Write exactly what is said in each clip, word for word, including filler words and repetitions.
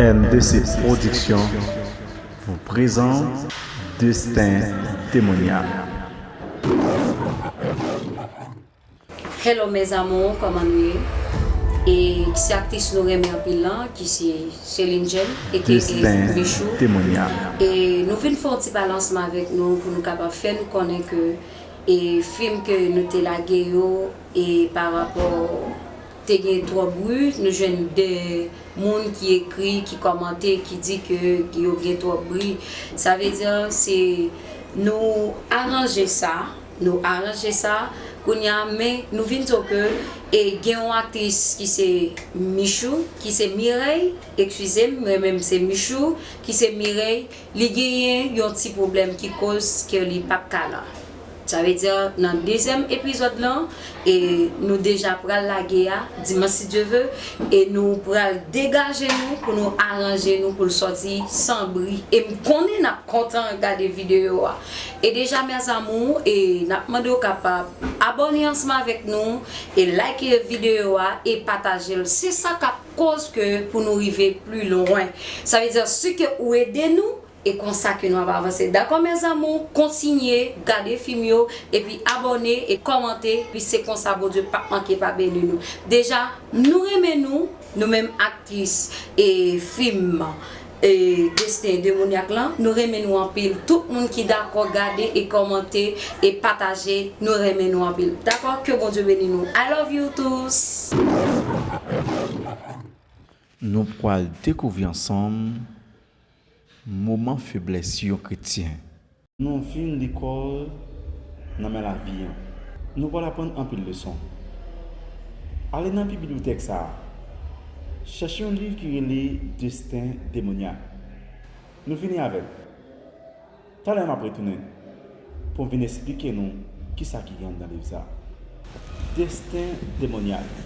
N D C Production vous présente Destin Démoniaque. Hello mes amours, kòman nou ye? E ki se aktris nou renmen anpil lan, ki se Celine Jeune, aka Destin Michou. Démoniaque. E nou vin fè yon ti pale ansanm avèk nou pou nou kapab fè nou konnen ke e fim ke nou te lage yo e pa rapò te gen twòp bri, nou jwenn de moun ki ekri, ki kòmante, ki di ke yo gen twòp bri. Sa vle di se nou aranje sa, nou aranje sa kounye a, men nou vin di w ke e gen yon aktris ki se Michou, ki se Mireille, eskize m, mwen menm se Michou, ki se Mireille, li genyen yon ti pwoblèm ki koz ke li p ap ka la. Sa vle di nan dezyèm epizòd lan, e nou deja pral lage a, dimanch si Dye ve, e nou pral degaje nou pou nou aranje nou pou l sòti san bri. E m konnen n ap kontan gade videyo a. E deja mes amours, e n ap mande w kapab abòne ansanm avèk nou, e like videyo a, e pataje l. Se sa k ap koz ke pou nou rive pli lwen. Sa vle di si ke ou ede nou, e konsa ke nou ap avanse. Dakò mes amours, kontinye gade fim yo, epi abòne, e kòmante, epi se konsa Bondye p ap manke pa beni nou. Deja, nou renmen nou, nou menm aktris e fim e Destin Démoniaque lan, nou renmen nou anpil. Tout moun ki dakò gade e kòmante e pataje, nou renmen nou anpil. Dakò, ke Bondye beni nou. I love you tous. Nou pral dekouvri ansanm moman feblès yon kretyen. Nou fin lekòl nan men lavi an. Nou pral aprann anpil leson. Ale nan bibliyotèk sa a. Chèche yon liv ki rele Destin Démoniaque. Nou vini avè l. Talè m ap retounen pou m vin esplike nou kisa ki gen anndan liv sa a. Destin Démoniaque.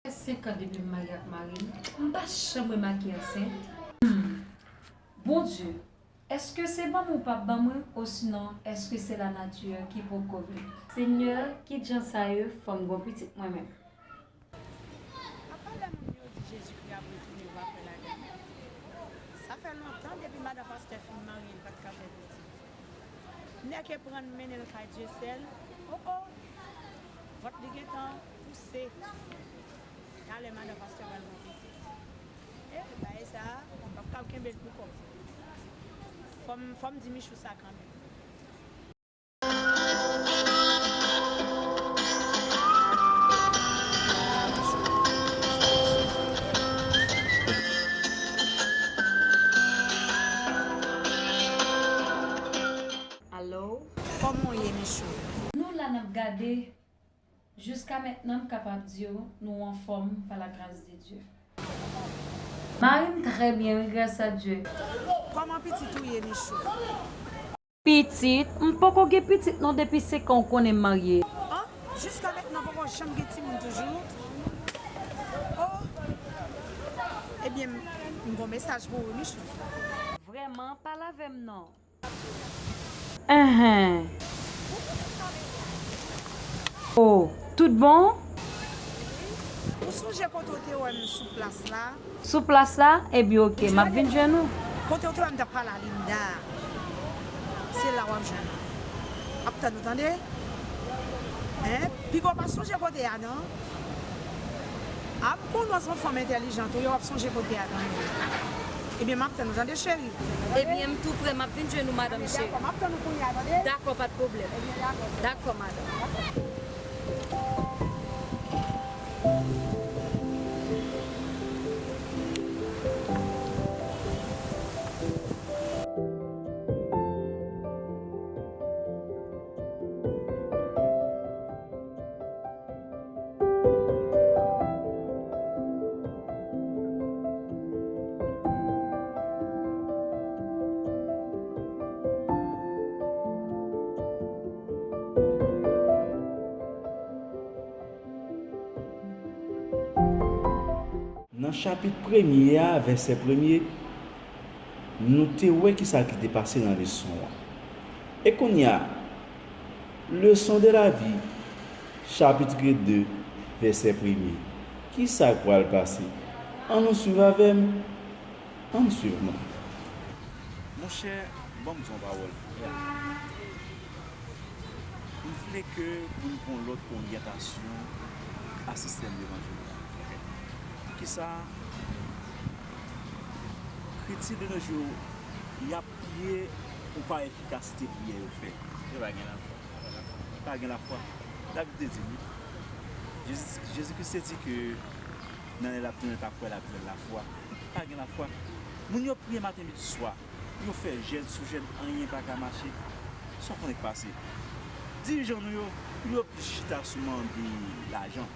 Fè senk an depi m marye ak mari m, m pa janm remake ansent. Hmm. Bondye, èske se ban mwen w p ap ban mwen, osinon èske se lanati ki poko vle? Senyè, ki jan sa ye, fò m gon pitit mwen menm. Apa lè moun yo di Jezikri ap retounen, yo pa fè lagèt? Sa fè lontan depi madan pastè fin marye, li pa t ka fè pitit. Nèg e pran l mennen l kay Dyesèl. O o! Vant li gentan pouse. Talè madan pastè pral gen pitit. E bagay sa a, m p ap kab kenbe l pou kò m. Fò m, fò m di Michou sa kanmenm. Alo? Kòman w ye, Michou? Nou la n ap gade. Jiska mentnan, m kapab di w, nou anfòm pa la gras de Dye. Mari m trè byen, wi, gras a Dye. Kòman pitit ou ye, Michou? Pitit? M poko gen pitit non, depi senk an w konnen m marye. An? Jiska mentnan poko janm gen timoun toujou? O! Ebyen, m, m gon mesaj pou ou, Michou. Vrèman, pale avè m non. Enhen. O, tout bon? Ou sonje kote w te wè m sou plas la? Sou plas la? Ebyen, oke, m ap vin jwenn ou. Kote w te wè m t ap pale a Linda a? Se la w ap jwenn mwen. M ap tann ou, tande? Hen? Piga w pa sonje kote a, non? A, m konnen w se yon fanm entèlijan tou, w ap sonje kote a kanmenm. Ebyen, m ap tann ou, tande, cheri? Ebyen, m tou prè, m ap vin jwenn ou, madanm cheri. Dakò, m ap tann ou kounye a, tande? Dakò, pa t pwoblèm. Ebyen, dakò. Dakò, madanm. Nan chapit premye a, vèsè premye, nou te wè kisa ki te pase nan leson an. E kounye a, Leçon de la vie, chapitre de, vèsè premye. Kisa k pral pase? Ann nou swiv avè m. Ann swiv mwen. Monchè, ban m di w yon pawòl. M vle ke pou n pran yon lòt oryantasyon a sistèm levanjil la. Poukisa kretyen de nos jours y ap priye pou pa efikasite priyè yo fè? Yo pa gen lafwa. Pa gen lafwa. Labib te di wi. Jezi, Jezi Kris te di ke nan lè l ap tounen, l pa kwè, l ap jwenn lafwa. Pa gen lafwa. Moun yo priye maten, midi, swa. Yo fè jèn sou jèn, anyen pa ka mache. Sa w konnen k pase? Dirijan nou yo, yo plis chita sou mande lajan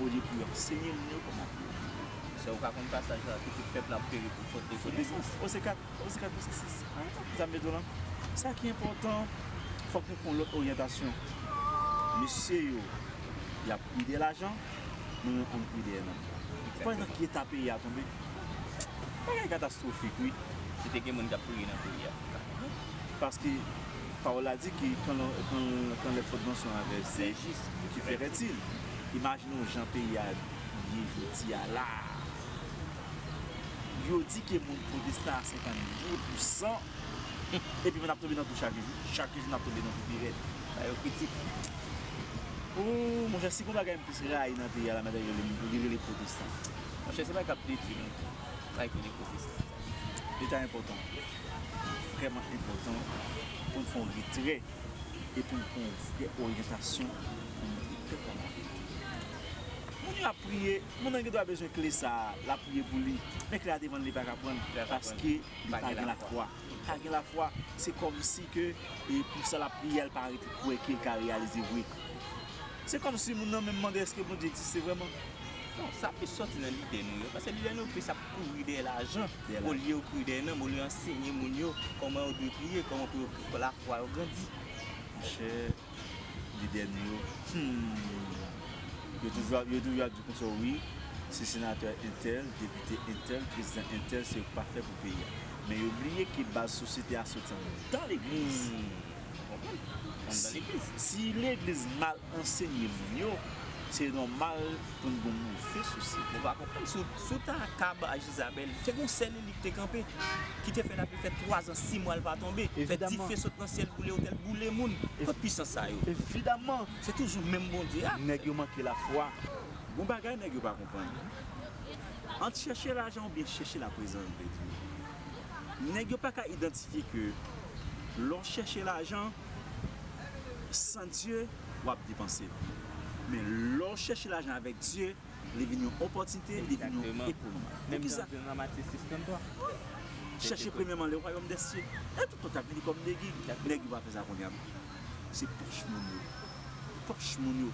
olye pou yo ansenye moun yo kòman pou yo viv. Monchè, ou ka konn pasaj la, ke tout pèp la ap peri pou fòt de konesans. Ou se kat, ou se kat, ou se sis. Sa m mete w lan. Sa ki enpòtan, fòk nou pran lòt oryantasyon. Mesye yo, y ap ide lajan, nou menm ann ide non. Ou pa nan ki eta peyi a tonbe? Bagay katastwofik, wi. Si te gen moun k ap priye nan peyi a. Paske pawòl la di ke quand, quand, quand les fautes sont inversées, que fait-il? Imajine w jan peyi a ye jodi a la. Yo di ke moun pwotestan a senkannde pousan, epi moun ap tonbe nan twou chak jou. Chak jou n ap tonbe nan twou pi rèd. Sa yo kritik. Oh, monchè, si gon bagay m plis rayi nan peyi a la, madanm, li rele, li rele pwotestan. Monchè, se bagay k ap detwi nou. Bagay ki rele pwotestan. Li ta enpòtan, vrèman enpòtan, pou n fè yon retrè e pou n pran yon vrè oryantasyon pou montre pèp la laverite. Moun yo ap priye, moun nan gen dwa bezwen kle sa a, l ap priye pou li, men kle a devan l, li pa ka pran l, paske li pa gen lafwa. Li pa gen lafwa, se kòmsi ke, e pou sa l ap priye a, l pa rete kwè ke l ka reyalize vre. Se kòmsi moun nan menm mande èske Bondye egziste vrèman. Non, sa plis sòti nan lide nou yo, paske lide nou plis ap kouri dèyè lajan, olye yo kouri dèyè nanm, olye yo ansenye moun yo kòman yo dwe priye, kòman pou yo, pou lafwa yo grandi. Monchè, lidè nou yo, hmm, yo toujou ap, yo toujou ap di konsa, wi, se senatè entèl, depite entèl, prezidan entèl, se yo k pa fè pou peyi a. Men yo bliye ke baz sosyete a soti anndan legliz. Anndan legliz. Si legliz mal ansenye moun yo, se nòmal pou n gen move sosyete. Ou pa konprann, si w, si w ta ka ba Jezabèl, te gon sèl eli ki te kanpe, ki te fè lapli fè twazan, sis mwa l pa tonbe, fè dife sot nan syèl boule otèl, boule moun. Kot pisans sa yo? Evidaman. Se toujou menm Bondye a. Nèg yo manke lafwa. Gon bagay nèg yo pa konprann. Ant chèche lajan oubyen chèche laprezans de Dye. Nèg yo pa ka idantifye ke lè w chèche lajan san Dye, w ap depanse l. Men lè w chèche lajan avèk Dye, li vin yon opòtinite, li vin yon ekonomi. Poukisa? Chèche premyèman le royaume des cieux. E tout lòt ap vini kòm degi. Nèg yo pa fè sa kounye a. Se pòch moun yo. Pòch moun yo.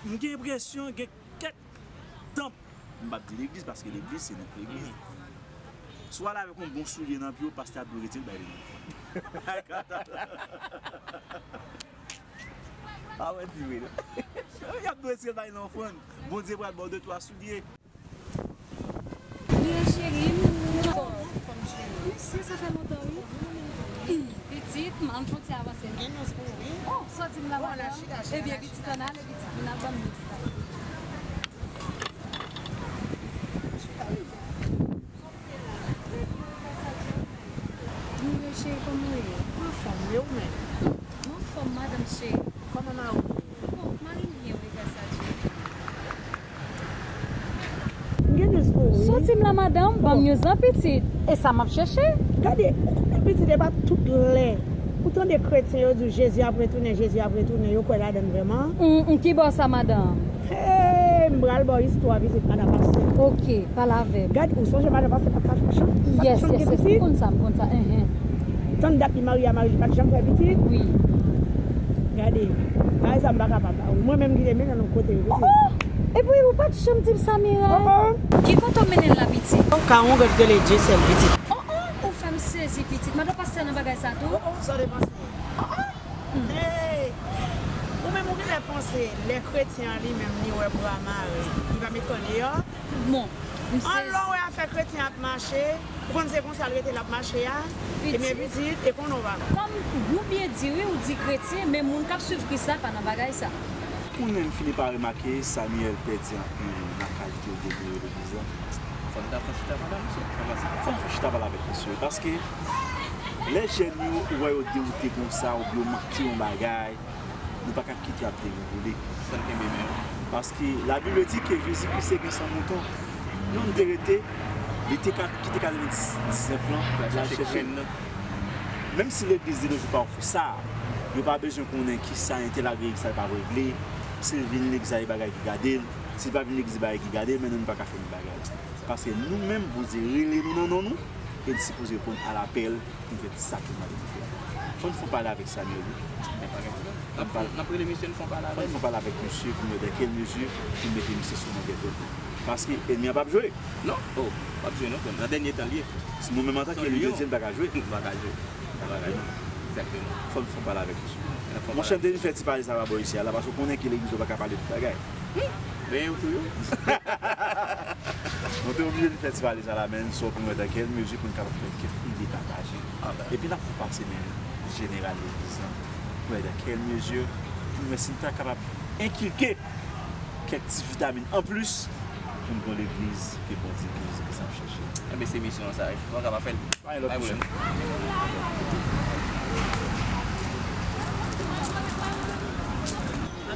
M gen enpresyon gen kèk tanp, m p ap di legliz, paske legliz se non legliz. Si w ale avèk yon bon soulye nan pye w, pastè a dwe retire l bay li nan fon. A wè di vre non. Y ap dwe retire l bay li nan fon. Bondye pral ba w de twa soulye. Wi cheri, m anfòm cheri. Mèsi, sa fè lontan wi. Pitit, m ann fon ti avanse non. Gen nouz pou ou wi. Oh, sa w di m la madanm? Ebyen pitit ann ale, pitit vin al ban m nouz la. Bonjou cheri, kòman w ye? M anfòm wi, ou menm? M anfòm madanm cheri. Kòman mari w? Bon, mari m byen wi, gras a Dye. M gen news pou ou wi. Soti m la madanm, ban m news lan pitit. E sa m ap chèche. Gade, ou konnen pitit e pa tout lè ou tande kretyen yo di w Jezi ap retounen, Jezi ap retounen, yo kwè ladan l vrèman. Hum, hum, ki bò sa madanm? Hey, m pral ba w istwa pitit madan pastè. Ok, pale avè m. Gad, ou sonje madan pastè pa t ka fè chanm? Yes, yes, yes, m konn sa, m konn sa, enhen. Tann dat li marye a mari li pa t janm fè pitit? Wi. Gade, bagay sa m pa kapab ba ou. Mwen menm ki te mennen l yon kote wi pitit. Oh, oh! Epi ou pa t janm di m sa Miray. Oh, oh! Ki kote w mennen l la pitit? Ka yon gad rele Dyesèl pitit. Oh, oh! Ou fè m sezi pitit. Madan pastè nan bagay sa tou? Oh, oh, sa depanse. Oh, oh! Hey! Ou menm ou genlè panse lè kretyen an li menm li wè bra mare, li pa met kò l deyò? Bon, m sezi. Anlè w wè afè kretyen ap mache, ou konn se konsa l rete l ap mache a? Ebyen pitit, e konnen w pa. Kòm ou byen di wi, ou di kretyen, men moun k ap swiv Kris la pa nan bagay sa. Ou menm fini pa remake Samuel pèdi anpil nan kalite l te vle yo legliz la? Fò n ta fè chita pale avèk misye. Fò n fè chita pale avèk misye. Paske lè jèn yo, ou wè yo dewoute konsa, oubyen yo manke yon bagay, nou pa ka kite y ap deregole. Fò n kenbe men yo. Paske Labib di ke Jezi Kris te gen san mouton. Youn te rete, li te ka kite katrevendiznèf lan, l al chèche youn nan. Menm si legliz de nos jours pa ofri sa, yo pa bezwen konnen kisa entèl ap regle, kisa l p ap regle, si l vin legliz la, e bagay ki gade l, si l pa vin legliz, e bagay ki gade l, men nou, nou pa ka fè yon bagay. Paske nou menm, Bondye rele nou nan non nou, e n sipoze reponn a lapèl pou n fè sa ke nou mande pou fè a. Fò n fè yon pale avèk Samuel, wi. N ap, n ap rele misye, n fè yon pale avè l. Fò n fè yon pale avèk misye pou n wè dans quelle mesure pou n mete misye sou longè dòd. Paske ènmi an p ap jwe. Non, oh, p ap jwe non, frè m. Nan dènye tan l ye. Si nou menm antanke lidè, nou pa ka jwe. Nou pa ka jwe. Nou pa ka jwe. Egzakteman. Fò n fè yon pale avèk misye. Monchè, m te vin fè ti pale sa pa bò isi a la, paske w konnen ke legliz yo pa ka pale tout bagay. Benyen yo tou yo. Nou te oblije vin fè ti pale sa la, men n sou pou n wè dans quelle mesure pou n kapab fè kèk ide pataje. Epi n ap fè pase men jeneral legliz lan pou n wè dans quelle mesure pou n wè si n ta kapab enkilke kèk ti vitamin anplis pou n gen yon legliz ke Bondye, ke Jezi Kris ap chèche. Enben, se misyon an sa, wi. Ou pa ka pa fè l. Pa gen lòt misyon.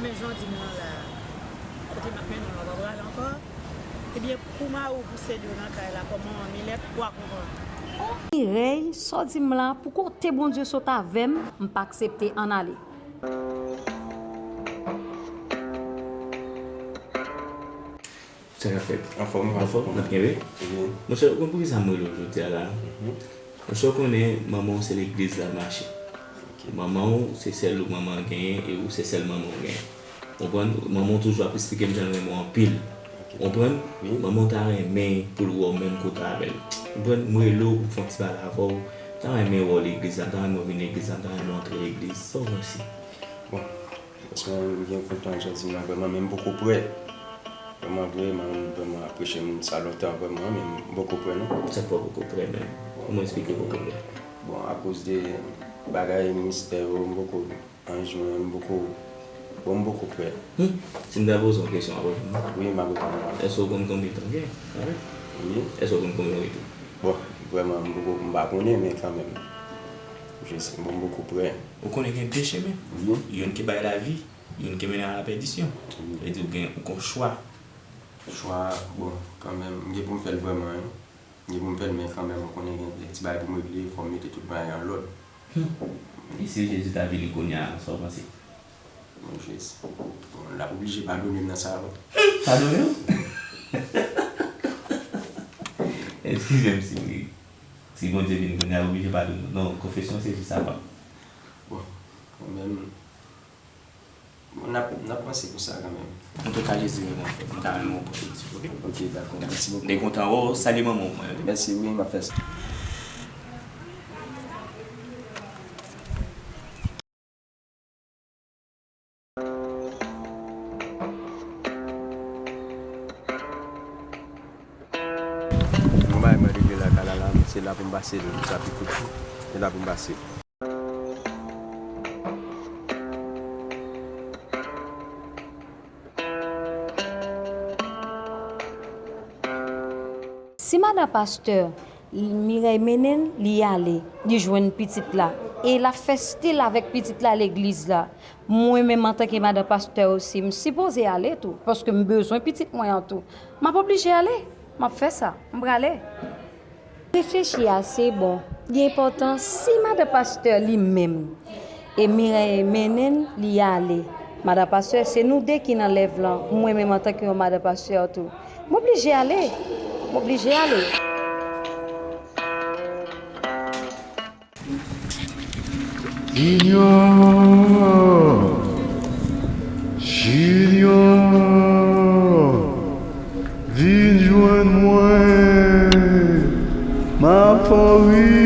Anben, jan w di m nan la, kote m ap mennen w la, w pa prale ankò? Ebyen, pou mari w pouse de w nan kay la, kòman Milèt, w a konprann? Mirèy, sa w di m la, pou kote Bondye sot avè m, m pa aksepte, ann ale. Sa k ap fèt? Anfòm, anfòm, n ap kenbe. Monchè, ou konn poukisa m rele w jodi a la? Monchè, ou konnen manman w se legliz la l mache. Manman w se sèl manman l genyen e ou se sèl manman w genyen. Konprann? Manman w toujou ap eksplike m jan l renmen w anpil. Konprann? Manman w ta renmen pou l wè w menm kote avè l. Konprann? M rele w pou m fè yon ti pale avè w. M ta renmen wè w legliz la, m ta renmen w vin legliz la, m ta renmen w antre legliz. Sa w panse? Bon, paske m byen kontan jan w di m nan, vrèman, men m poko prè. Vrèman vre, mwen menm vrèman apresye moun sa lontan vrèman, men m poko prè non. Sa k fè w poko prè menm? Kòman w eksplike w poko prè? Bon, akoz de bagay mistè yo, m poko, anj mwen, m poko, bon, m poko prè. Hmm. Si m ta poze w yon kesyon, w ap reponn mwen? Wi, m ap reponn ou. Èske w konn konbyen tan w gen avè l? Wi. Èske w konn konbyen w rete? Bon, vrèman, m poko, m pa konnen, men kanmenm. Jis, bon, m poko prè. Ou konnen gen de chemen. Wi. Youn ki bay lavi, youn ki mennen a la pèdisyon. Sa vle di ou gen, ou gen chwa. Chwa, bon, kanmenm, m gen pou m fè l vrèman, wi. M gen pou m fè l, men kanmenm, ou konnen gen kèk ti bagay pou m regle, fò m mete tout bagay an lòd. Hmm. E si Jezi ta vini kounye a, sa w panse? Mon Jezi. Bon, l ap oblije padone m nan sa, wi. Padone w? Eskize m si, si Bondye vin kounye a, l oblije padone w. Non, konfesyon se jis avan. Bon, kanmenm, bon, n ap, n ap panse pou sa kanmenm. Antouka, Jezi renmen w, frè m. M ta renmen w pran yon ti foto. Ok, dakò. Mèsi bokou. M te kontan wè w. Salye manman w pou mwen, ok? Mèsi, wi, m ap fè sa. Yon bagay mwen regle lakay la, la, se la pou m pase l, sa pi kout. Se la pou m pase. Si madan pastè Mirèy mennen l, li ale, li jwenn pitit la, e l ap fè stil avèk pitit la legliz la. Mwen menm, antanke madan pastè osi, m sipoze ale tou, paske m bezwen pitit mwen an tou. M ap oblije ale, m ap fè sa, m prale. Reflechi a, se bon, li enpòtan si madan pastè li menm, e Mirèy mennen l, li ale. Madan pastè, se nou de ki nan lèv lan, mwen menm antanke yon madan pastè tou. M oblije ale. M oblije ale. Junior! Junior! Vin jwenn mwen! M ap fè w rich!